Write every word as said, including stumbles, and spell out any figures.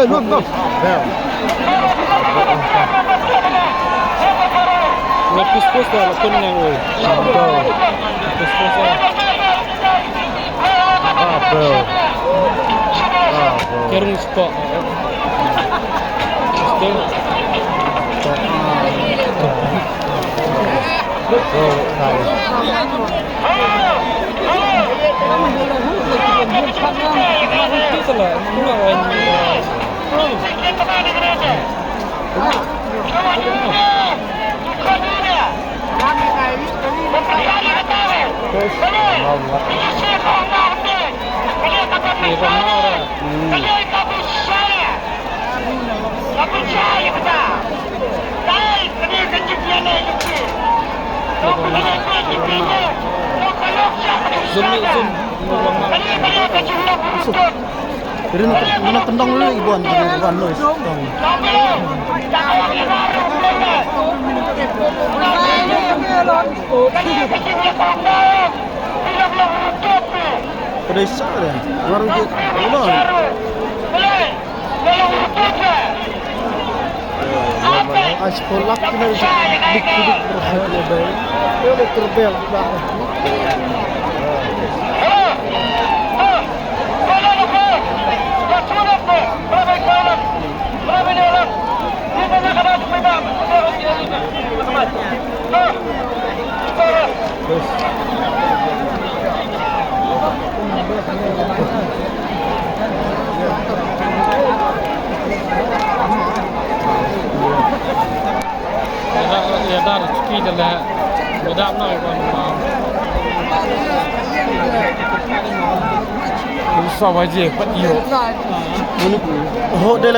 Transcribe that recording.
Go, go. Bel. Nga puspus da la kun nang oi. Bel. Puspus da. Ah, bel. Ah, bel. Kerung spot. Spot. Bel, nice. Zoom ni, zoom. Rin na tendong lu ibuan, ibuan lu. Pada isa dia. Baru dia. Belum. Ai, sekolah kena dik dik berhati bai. Dia ada terbel juga. Sa waje pat io. Ho de la ka